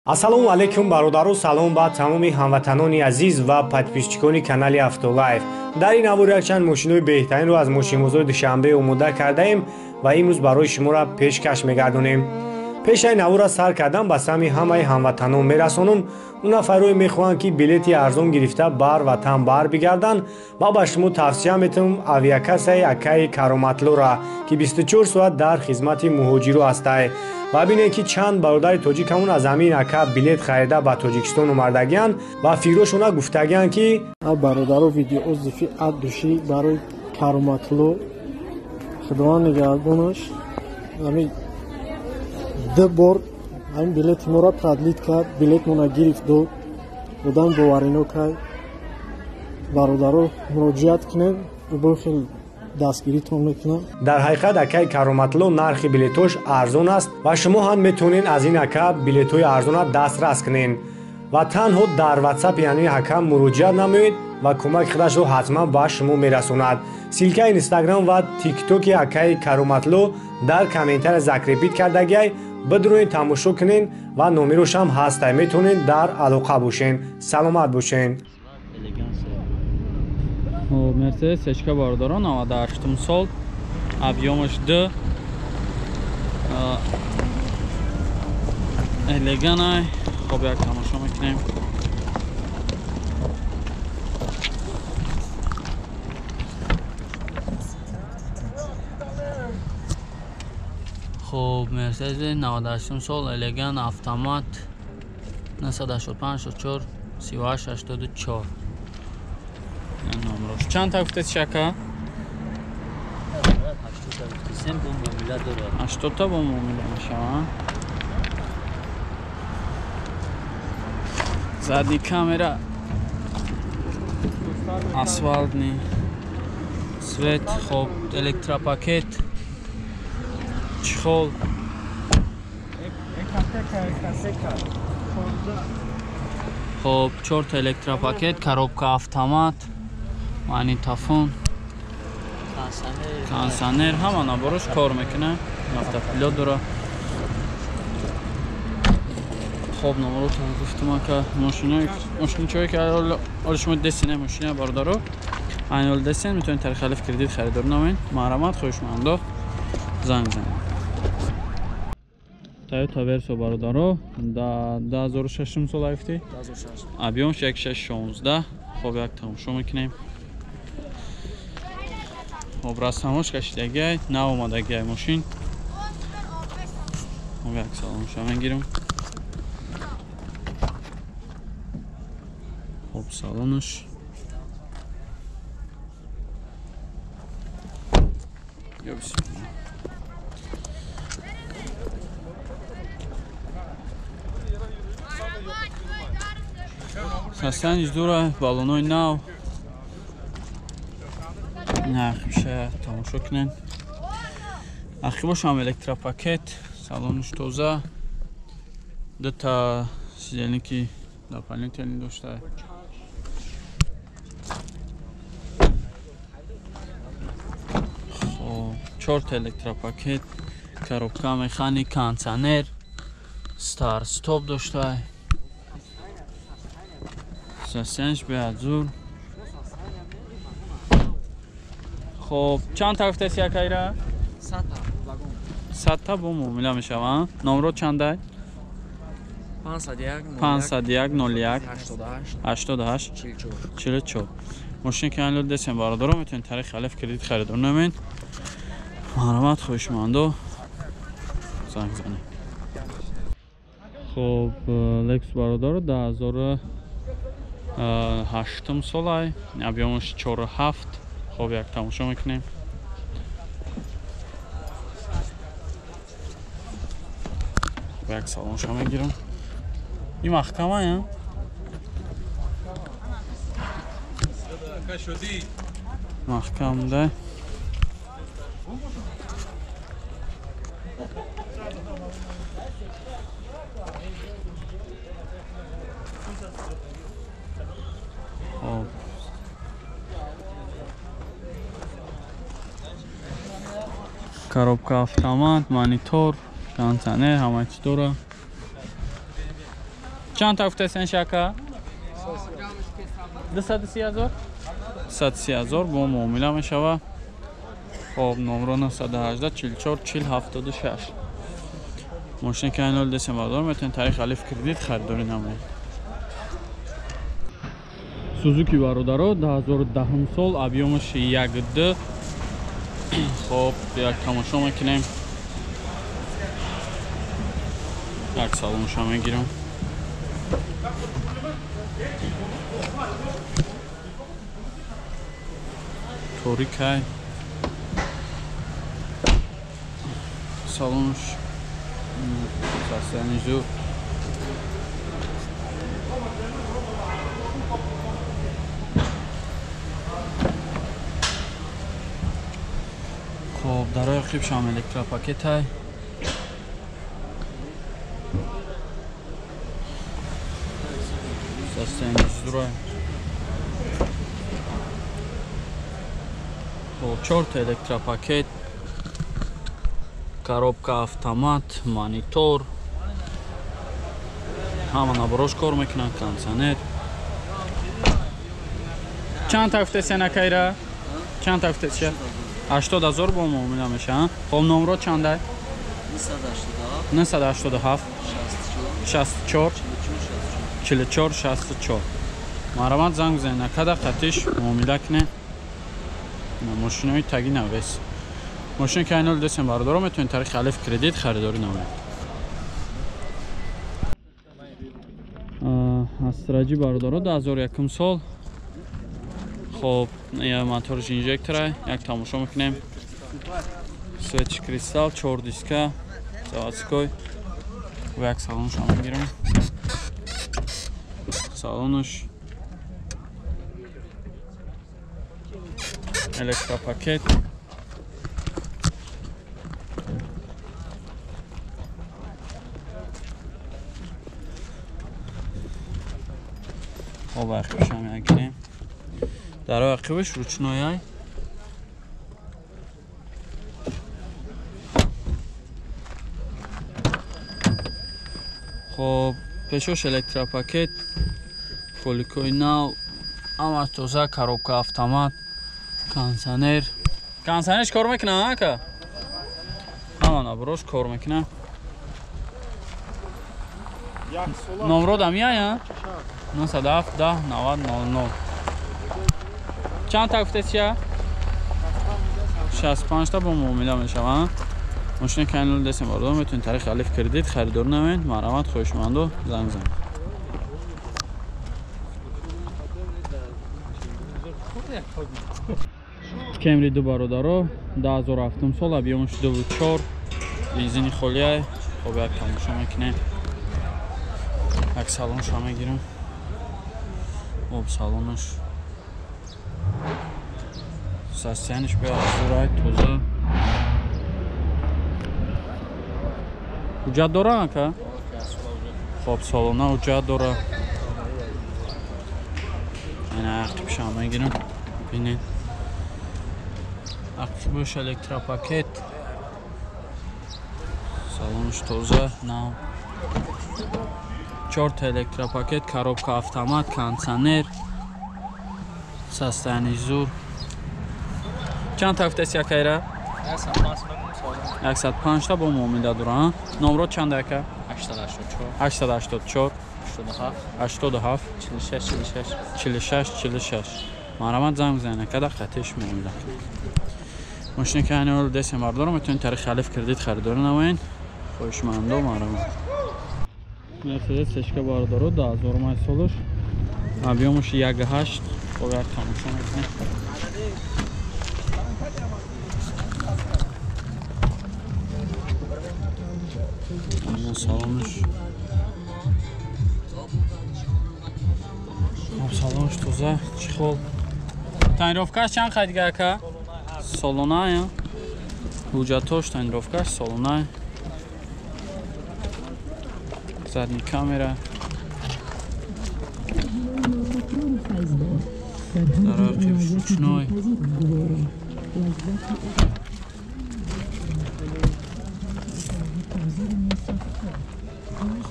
Ассалому алайкум бародару, салом ба тамоми ҳамватанони азиз ва подписчикони канали Автолайф. Дар ин навор якчанд мошинои беҳтаринро аз мошинбозори Душанбе омода кардаем ва имрӯз барои шуморо пешкаш мегардонем. Пешаи наворро сар кардан ба сами ҳамаи ҳамватанон мерасонам. Он нафарое мехоҳанд, ки билети арзон гирифта бар ватан бар бигарданд, ва ба шумо тавсия метавам авиакассаи акаи Кароматлора, ки 24 соат дар хизмати муҳоҷиру ҳастай. Ва бинед, ки чанд бародари тоҷикамон аз ҳамин ака билет харида ба Тоҷикистон омардагианд ва фикрошона гуфтагианд, ки бародаро видеоотзыви от души барои Кароматло, худованд нигаҳбонаш. Ҳамин ду бор ҳамин билети моро продлить кард, билетмона гирифт, дод, одам боварино кард. Бародаро, муроҷиат кунед, бо хел дастгиритон мекунам. Дар ҳақиқат акаи Кароматло нархи билетош арзон аст ва шумо ҳам метавонед аз ин ака билетҳои арзона дастрас кунед ва танҳо дар ватсап яъне ака муроҷиат намоед ва кӯмаки худашро ҳатман ба шумо мерасонад. Ссылкаи Инстаграм ва Тиктоки акаи Кароматло дар комментария закрепить кардагиай, бидуроед, тамошо кунед ва номерошам ҳастай, метавонед дар алоқа бошен. Саломат бошен. Мерседес Ечка, бародарон, 98 сол, объёмаш 2, элеганай. Хоб, як тамошо мекунем. Хоб, Мерседес 98 сол, элеган, автомат, 985 4 38 84 номрош. Чанд та гуфтед, шака? 80 та бо муомила мешавад. Задний камера, асфальтный свет, хоб, электропакет, чехол. Хоб, чорта электропакет, коробка автомат, магнитофон, кондиционер, ҳама наборош кор мекунад, автопилот дора. Хоб, номеротон гуфтам, ака. Мошинчое ки ҳоли шумо десине мошина, бародаро, айни ҳол десен, метавонед тариқи Алиф кредит харидорӣ намоед. Марҳамат, хоҳишмандо занг занед. Тойота Версо, бародаро, да 2006 сол гуфтӣ, объёмш 1616. Хоб, як тамошо мекунем. Хоб, растамош кашидагиай, наомадагиай мошин. Хоб, як салонша мегирам. Хоб, салонаш ё бисмилла. Состояниш дура, баллонои нав. Нархиша тамошо кунед. Ахибошам электропакет, салонаш тоза, дута сидельники дополнительный дошта. Хоб, чорта электропакет, коробка механик, кондиционер, старт стоп дошта. Состояниш беҳад зур. Хоб, чанд та гуфтеси, акайра? 100 та бо муомила мешавад. Номро чандай? 501 01 88 44. Мошине ки ҳанло десем, бародаро, метавонед тариқи Алиф кредит харидор намоед. Марҳамат, хоҳишмандо занг занед. Хоб, Лексус, бародаро, 2008 солай, объёмаш 4,7. Хоб, як тамошо мекунем. Хоб, як салонша мегирам. Ин маҳкама я? Маҳкам да. Хоб, коробка автомат, монитор, кондиционер, ҳама чӣ дора. Чанд та гуфтасен шака? 230 000? 230 000 бо муомила мешава. Хоб, номро 918 44 40 76. Мошине ки айнол десем бардор метавонед тариқи алиф кредит харидорӣ намоед. Сузуки бародаро 2010 сол, объёмаш 1.2. Хоб, як тамошо мекунем. Як салонша мегирам. Торикай. Салонш состояние зур. Хоб, дарои қибшам электропакетай. Состояние зур. Хоб, 4 та электропакет, коробка автомат, монитор, ҳама наборош кор мекунанд, кондиционер. Чанд та гуфтесен акайра? Чанд та гуфтесша? 80 000 бо муомила меша. Хоб, номро чандай? 987 64 44 64. Марҳамат, занг бизанед, акада қатиш муомила кунед. Мошинои таги навес. Мошине ки айнол десем бародаро метавонед тариқи алиф кредит харидорӣ намоед. Астраҷи бародаро 2001 сол. Хоб, моторш инжектора, як тамошо мекунем. Светч кристалл, 4 диска, заводской. Ва як салонш ҳам мегирам. Салонш электропакет. Хоб, ақибшам якирем. Дарои ақибаш ручнояй. Хоб, пешош электропакет, поликои нав, ҳама тоза, коробка автомат, кондиционер. Кондиционерш кор мекунад, ака? Ҳама наборош кор мекунад. Номро дам я? 97 10 90 00. Чанд та гуфтесия? 65 та бо муомила мешаванд. Мошине ки айнол десем бародаро метавонед тариқи алиф кредит харидорӣ намоед. Марҳамат, хоҳишмандо занг бизанед. Кемри 2 бародаро 2007 сол, объёмаш 2.4, бензини холиай. Хоб, як тамошо мекунем. Як салонша мегирам. Хоб, салонаш состояниш беазурай, тоза. Ҳуҷҷат дора ака? Хоб, салона ҳуҷҷат дора. Ина ақибшам мегирам. Бинед. Ақибаш электропакет. Салонаш тоза, нав. 4 та электропакет, коробка автомат, кондиционер. Состояние зур. Чанд та гуфтеси акайра? 105 та бо муомила дора. Номро чанд ака? 884 87 46 46 46 46. Марҳамат, занг бизанед, акада қатиш муомила кунед. Мошине ки айнол десем бардорам метавонед тариқи алиф кредит харидорӣ намоед. Хоҳишмандо, марҳамат. Мерседес сешка бародаро 2000 солаш, объёмаш 1.8. Хоб, як тамошо мекунем. Салонаш. Хоб, салонаш тоза, чехол. Тонировкаш чанд қай дига ака? Солона. Ҳуҷҷатош, тонировкаш солона. Задний камера. Дарои қибш ручной.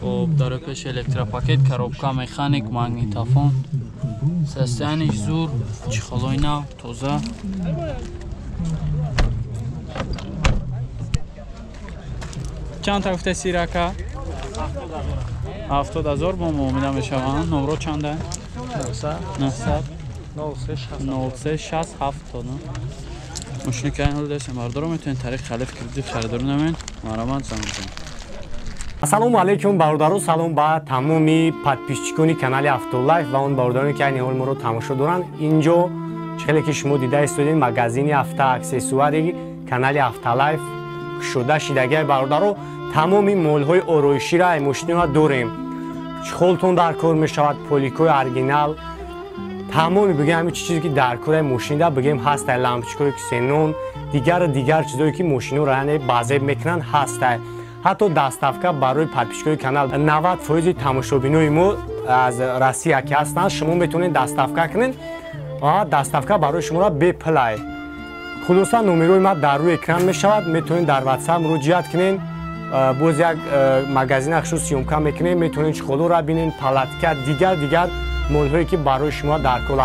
Хуб, дар пеш электропакет, коробка, механик, магнитофон. Состояние зур, чехолои нав, тоза. Чанд та гуфте сирака? 70,000 бо муомила мешаванд. Номро чанда? 900 03 67. Мошини ки айн ҳол дастем бардоро метавонед тариқи халиф кредит харидорӣ намоед. Марҳамат, занг бизанед. Ассалому алайкум бародаро, салом ба тамоми подписчикони канали Автолайф ва он бародароне ки айни ҳол моро тамошо доранд. Инҷо чӣ хеле ки шумо дида истодед, магазини автоаксессуари канали Автолайф кушода шидагиай бародаро. Тамоми молҳои ороиширо ай мошинро дорем. Чехолтон дар кор мешавад, поликои оригинал, тамоми бигем ҳамин чизе ки дар кори мошинда бигем ҳастай, лампочкаҳои ксенон, дигару дигар чизое ки мошинҳоро яъне базеб мекунанд ҳастай. Ҳатто доставка барои подписчикои канал 90% тамошобинои мо аз Россия ки ҳастанд, шумо метавонед доставка кунед ва доставка барои шуморо бепулай. Хулоса, номерои ма дар рӯи экран мешавад, метавонед дар WhatsApp муроҷиат кунед. Боз як магазина хушу съёмка мекунем, метавонед чехолоро бинед, палатка, дигар дигар молҳое ки барои шумо дар кор аст.